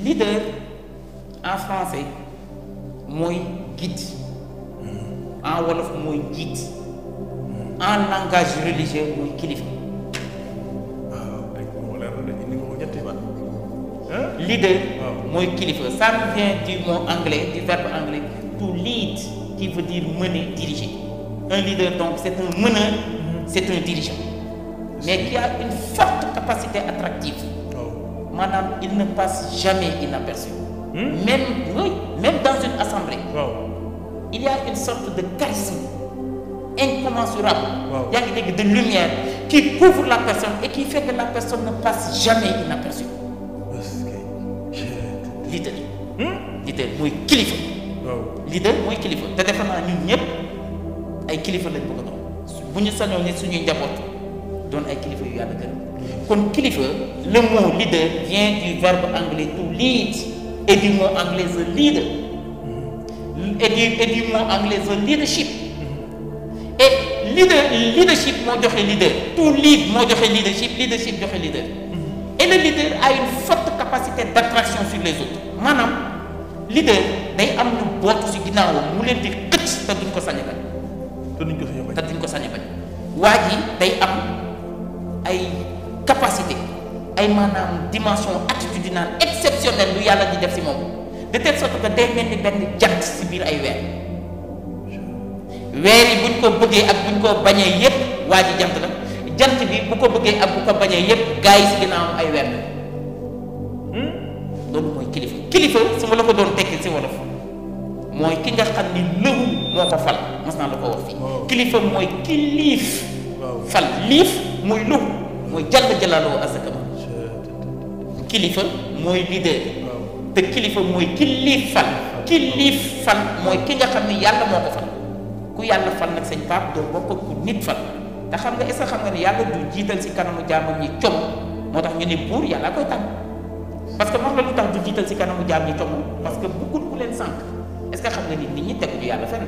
leader en français mooy guide, en wolof mooy guide, en langage religieux mooy kilifa. Leader mooy kilifa, ça nous vient du mot anglais, du verbe anglais to lead, qui veut dire mener, diriger. Un leader donc c'est un meneur, c'est un dirigeant, mais qui a une forte capacité attractive. Madame, il ne passe jamais inaperçu. Même dans une assemblée, il y a une sorte de charisme incommensurable, il y a de lumière qui couvre la personne et qui fait que la personne ne passe jamais inaperçue. Leader. Leader mooy kilifa. Leader mooy kilifa te defe naa ñun ñëpp ay kilifa lañ bëgg a doon bu ñu sañoon nit suñuy njaboot doon ay kilifa yu yàlla gërëm. Kon kilifa, le mot leader vient du verbe anglais to lead et du mot anglais the leader et du mot anglais the leadership. Et leadership moo joxe leader, to lead moo joxe leadership, leadership joxe leader. Et le leader a une forte capacité d'attraction sur les autres. Maanaam leader day am ñu bootu ci ginnaawam mu leen di xëcc te duñ ko sañ a bañ. te duñ ko sañ a bañ. waa ji day am ay capacité, ay maanaam dimension attitudinale exceptionnelle lu yàlla di def ci moom de telle sorte que day mel ni benn jant ci biir ay weer. Weer yi buñ ko bëggee ak buñ ko bañee yépp waa ji jant la. Jant bi bu ko bëggee ak bu ko bañee yépp gaa yi ci ginnaaw ay weer la. Loolu mooy kilifa. Kilifa su ma la ko doon tekki ci wolof mooy ki nga xam ni lëwu moo ko fal, mas naa la ko wax fii. Kilifa mooy ki liif fal, liif mooy lëwu mooy jàll jalaaloo asakama. Kilifa mooy leader te kilifa mooy ki liif fal. Ki liif fal mooy ki nga xam ni yàlla moo ko fal. Ku yàlla fal nag sëñ Pape doo bokk ku nit fal. te xam nga est-ce que xam nga ne yàlla du jiital ci kanamu jaamam ñi com moo tax ñu ne buur yàlla koy tànn parce que moom la lu tax du jiital ci kanamu jaam ñi com parce que buggul ku leen sànq est-ce que xam nga ni nit ñi teguñu yàlla fenn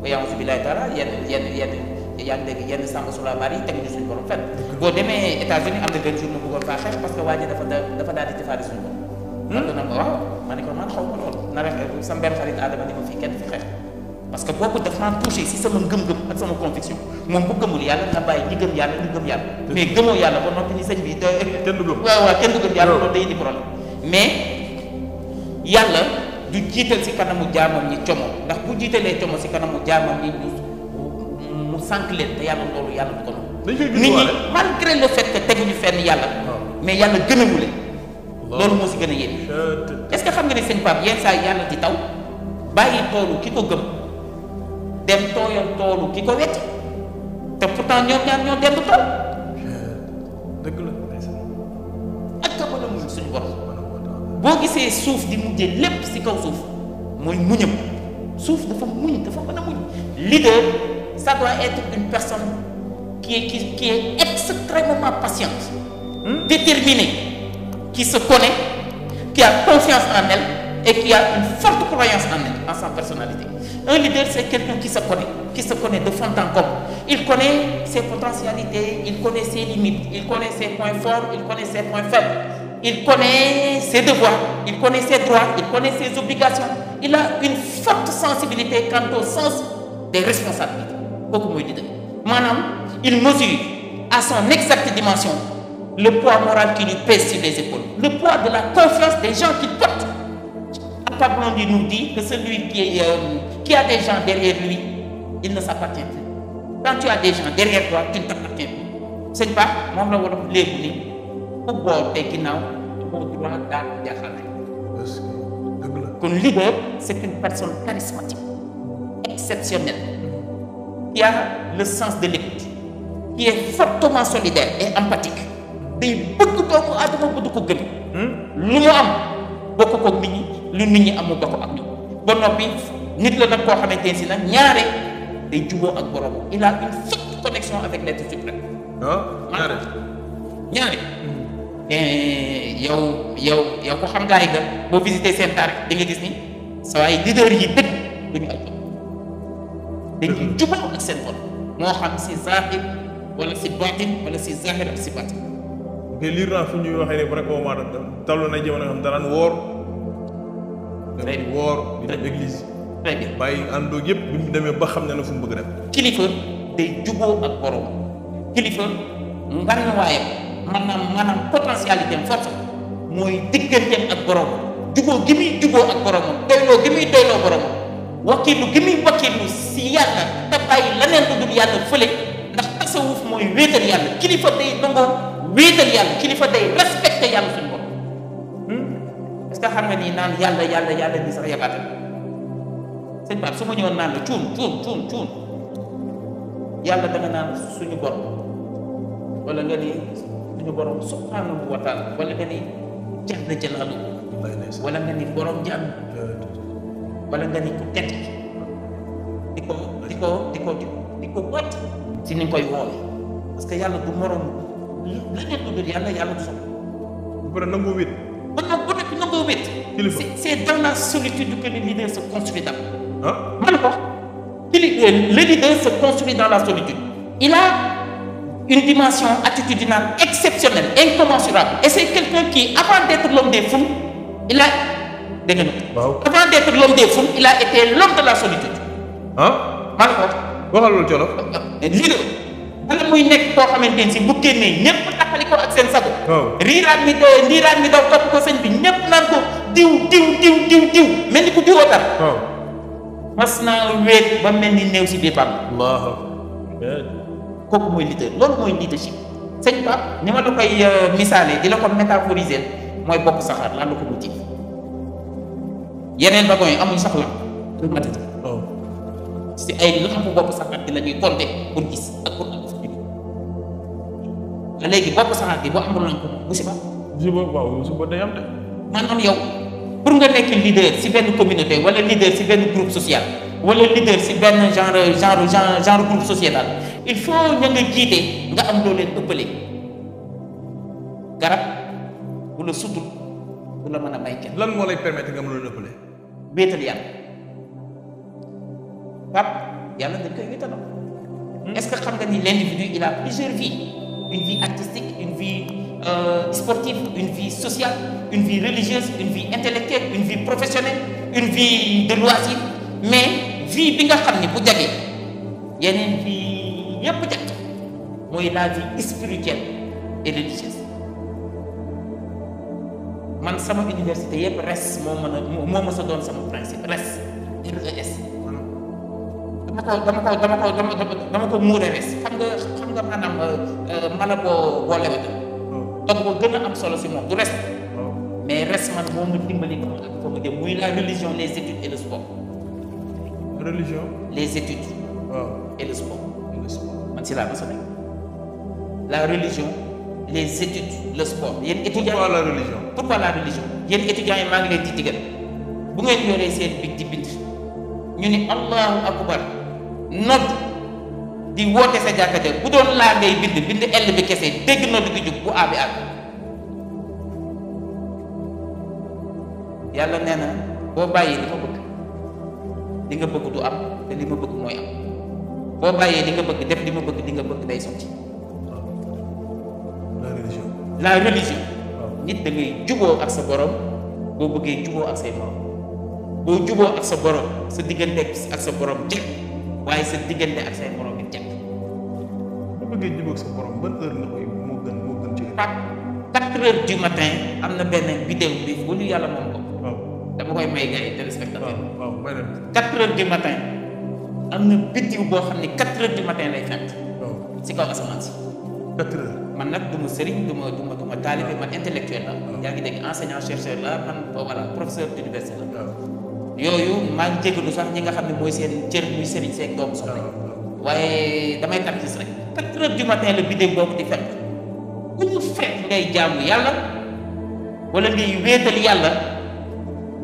ba ya'uuzu billaahi taala yaa ngi dégg yenn sàmba sula bari yi teguñu suñu borom fenn boo demee États-Unis am na benn jour mu bëggoon faa xeex parce que waa ji dafa daal di defaale suñu borom na ma waaw ma ne ko man xaw ma loolu na rek sama benn xarit Adama ni ma fii kenn fi xeex parce que boobu daf maa touché si sama ngëm-ngëm ak sama conviction moom bu gëmul yàlla nga bàyyi ñi gëm yàlla ñu gëm yàlla mais gëmoo yàlla ba noppi ni sëñ bi kenn du gëm waaw kenn du gëm yàlla loolu day indi problème mais yàlla du jiital si kanamu jaamam ñi como ndax bu jiitalee como si kanamu jaamam ñi mu sànq leen te yàlla loolu yàlla du ko noonu nit ñi malgré le fait que teguñu fenn yàlla mais yàlla gënamu leen loolu moo si gën a yéen est-ce que xam nga ne sëñ Pape yenn saa yàlla di taw bàyyi toolu ki ko gëm dem tooyal toolu ki ko wetti te pourtant ñoom ñaar ñoo dem tool dëgg la ak ka mën a muñ suñu borom boo gisee suuf di mujjee lépp ci kaw suuf mooy muñam suuf dafa muñ dafa mën a muñ leader ça doit être une personne qui est extrêmement patiente déterminée qui se connaît qui a confiance en elle et qui a une forte croyance en elle, en sa personnalité. Un leader, c'est quelqu'un qui se connaît de fond en comble. Il connaît ses potentialités, il connaît ses limites, il connaît ses points forts, il connaît ses points faibles, il connaît ses devoirs, il connaît ses droits, il connaît ses obligations. Il a une forte sensibilité quant au sens des responsabilités. Beaucoup moins leader. Madame, il mesure à son exacte dimension le poids moral qui lui pèse sur les épaules, le poids de la confiance des gens qu'il porte. Pape Blondy nous dit que celui qui a des gens derrière lui, il ne s'appartient plus. Quand tu as des gens derrière toi, tu ne t'appartiens plus. C'est pas, moi, je vais vous dire, pour boire tes guinaws, pour droit d'un leader, c'est une personne charismatique, exceptionnelle, qui a le sens de l'écoute, qui est fortement solidaire et empathique. Des beaucoup doomu aadama bu du ko gën lu mu am bokk ko nit ñi lu nit ñi amul bokk ak ñoom ba noppi nit la nag koo xamante ne si nag ñaare day juboo ak borom il a une forte connexion avec l'être suprême ñaare yow ko xam gaa yi nga boo visité seen taarix di nga gis ni sa waay leader yi dëgg duñu ay dañuy juboo ak seen borom moo xam si zahir wala si baatin wala si zahir ak si baatin ok liir naa fu ñuy waxee ne bu rek moment tallu na jamono xam daraan woor. Très bien. woor di dem église. très bien bàyyi àndoo yëpp bi mu demee ba xam ne na fu mu bëgg dem. kilifa day juboo ak borom kilifa ngànnuwaayam maanaam potentialité am force mooy digganteem ak borom juboo gi muy juboo ak boromam doyloo gi muy doyloo boromam wakiilu gi muy wakiilu si yàlla te bàyyi leneen lu dul yàlla fële ndax tasawuf mooy wéetal yàlla kilifa day nangoo wéetal yàlla kilifa day respecté yàlla suñu bopp est-ce que xam nga ni naan yàlla ni sax yabaate sëñ Pape su ma ñëwoon naan la cuun yàlla da nga naan suñu borom wala nga ni suñu borom subhanahu wa taala wala nga ni jalla jalaaluhu wala nga ni borom jàmm wala nga ni ku tedd di ko wat si ni nga koy woowee parce que yàlla du morom leneen lu dul yàlla du soxla. bu pare nangoo wét. ba nekk nangoo wét. c'est dans la solitude que le leader se construit d'abord. man ko le leader se construit dans la solitude. Il a une dimension attitudinale exceptionnelle, incommensurable. Et c'est quelqu'un qui, avant d'être l'homme des foules, avant d'être l'homme des foules, il a été l'homme de la solitude. man ko waxal loolu Jolof. leader bala muy nekk koo xamante ne si bu génnee ñëpp taxali ko ak seen sago. ndiiraan mi daw topp ko sëñ bi ñëpp naan ko diw mel ni ku diwoo tar. mas naa wéet ba mel ni néew si biir Pape. kooku mooy leader loolu mooy leadership. sëñ Pape ni ma la koy misaalee di la ko métaphoriser mooy bopp saxaar lan la ko mujj. yeneen wagon yi amuñ sax lamp pour matati. si ay lamp bopp saxaar gi la ñuy compter pour gis ak pour am fa léegi bopp saxaar gi boo amul lamp musiba. musiba day am de. maanaam yow. pour nga nekk leader ci benn communauté wala leader ci benn groupe social wala leader ci benn genre groupe sociétal il faut ña nga jiite nga am loo leen ëppale garab bu la sutul bu la mën a may kenn. lan moo lay permettre nga am loo leen ëppale. wéetal yàlla Pape yàlla dañ koy wéetal. est-ce que xam nga ni l'individu il a plusieurs vies une vie artistique une vie sportive, une vie sociale, une vie religieuse, une vie intellectuelle, une vie professionnelle, une vie de loisir. Mais vie bi nga xam ni bu jagee yeneen vie yépp jag mooy la vie spirituelle et religieuse. man sama université yépp res moo ma sa doon sama principe res RES. dama ko muure res xam nga maanaam mala boo lewete donc moo gën a am solo si moom du reste mais reste man moo ma dimbali ko ak fa ma jëm muy la religion les études et le sport. religion. les études. et le sport. man si laa ma sa nekk la religion les études le sport. yéen étudiants pourquoi la religion. pourquoi la religion yéen étudiants yi maa ngi leen di digal bu ngeen yoree seen big di bind ñu ni allahu akbar nodd di woote sa jàkka ja bu doon laa ngay bind ell bi kese dégg nodd gi jóg bu aabi àgg yàlla nee na boo bàyyee li ma bëgg li nga bëgg du am te li ma bëgg mooy am boo bàyyee li nga bëgg def li ma bëgg li nga bëgg day sotti. la religion nit da ngay juboo ak sa borom boo bëggee juboo ak say morom boo juboo ak sa borom sa diggante ak sa borom jëkk waaye sa diggante ak say morom it jëkk. boo bëggee juboo ak sa borom ban heure nga koy moo gën ci. 4 heures du matin am na benn vidéo bi wala yàlla moom ko. dama koy may gars yi téléspectateur. 4 heures du matin am na vidéo boo xam ne 4 heures du matin lay fekk. si kaw asamaan si. 4 heures. man nag du ma sëriñ du ma taalibe man intellectuel la. yaa ngi dégg enseignant chercheur la man voilà professeur d'université la. yooyu maa ngi jégalu sax ñi nga xam ne mooy seen cër muy sëriñ seeg doomu soxna waaye damay tartis rek 4 heures du matin la vidéo boobu di fekk ku ñu fekk ngay jaamu yàlla wala ngay wéetal yàlla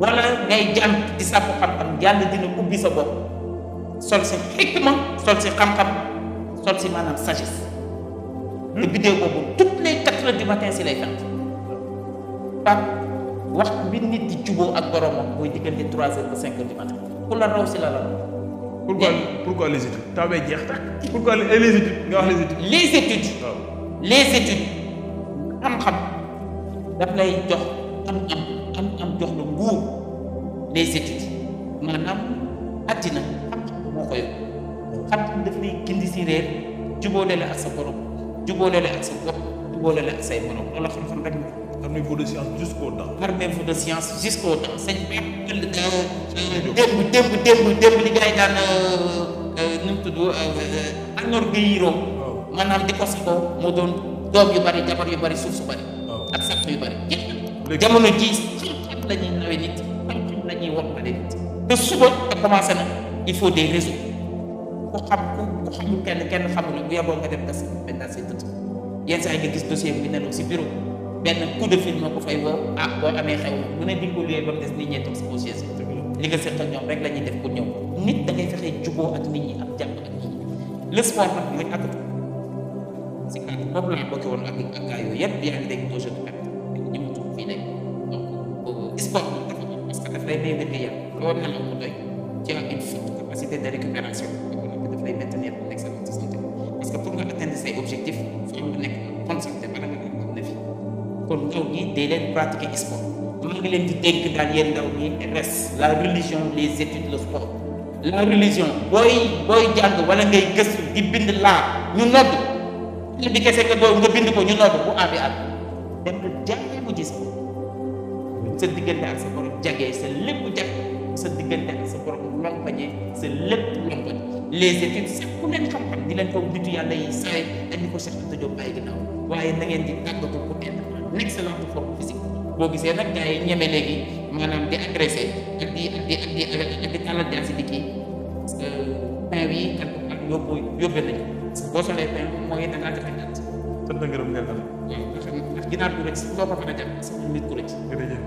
wala ngay jàng di sàpp xam-xam yàlla dina ubbi sa bopp sol si xikma sol si xam-xam sol si maanaam sagesse. te vidéo boobu toutes les 4 heures du matin si lay fekk Pape waxtu bi nit di juboo ak boromam mooy diggante 3 heures ba 5 heures du matin ku la raw si la la. pourquoi les études. taw bee jeex tak. pourquoi les études nga wax les études. les études xam-xam daf lay jox am jox la nguur les études maanaam àddina xam-xam moo ko yor xam-xam daf lay gindi si réer jubóole la ak sa borom jubóole la ak sa bopp jubóole la ak say morom loolu xam-xam rek armez-vous de science jusqu'au temps. armez-vous de science jusqu'au temps sëñ démb li gars yi daan nu mu tudd anorgueillir maanaam di ko saxoo moo doon doom yu bari jabar yu bari suuf su bari ak sax yu bari jamono ji xam-xam la ñuy nawe nit xam-xam la ñuy wommale nit te suba te commencé na il faut des réseaux ku xamul kenn xamul bu yeboo nga dem gas benn say tëdd yenn saa yi nga gis dossier bi nelaw si bureau benn coup de fil moo ko fay woo boo amee xew mu ne di ko luyee ba mu des nit ñee toog si boo chaise li nga seq ak ñoom rek la ñuy def pour ñëw nit da ngay fexee juboo ak nit ñi ak jàmm ak nit ñi le sport nag mooy àggatu si cadre boobu laa bokki woon ak gars yooyu yëpp yaa ngi dégg projet de perte ñu mu tudd fii léegi donc sport moom dafa am parce que daf lay may wér yaram loolu na la mu doy ci am une forte capacité de récupération daf lay maintenir en excellente santé parce que pour nga atteindre say objectifs foo nga nekk en bonne santé bala nga am na fi kon ndaw ñi day leen pratiquer sport maa ngi leen di dénk daal yéen ndaw ñi reste la religion les études le sport la religion booy jàng wala ngay gëstu di bind laa ñu nodd li bi kese nga doo nga bind ko ñu nodd bu àbbi àbb dem nga jàngee ko gis sa diggante ak sa borom jagee sa lépp jag sa diggante ak sa borom lompañee sa lépp lompañ les études sax ku leen xam-xam di leen ko nitu yàlla yi sawe dañu ko Cheikh Anta Diop bàyyi ginnaaw waaye na ngeen di tàggatu pour être en excellente forme physique boo gisee nag gars yi ñeme léegi maanaam di agressé ak di tàllal jaar si di kii parce que pain bi ak yóbbe nañu parce que boo solee pain mooy da ngaa joxe natt. sant ngërëm ngeen am. waaw ndax ginaar gu rëcc doo ko mën a jàpp parce que nit ku rëcc. jërëjëf.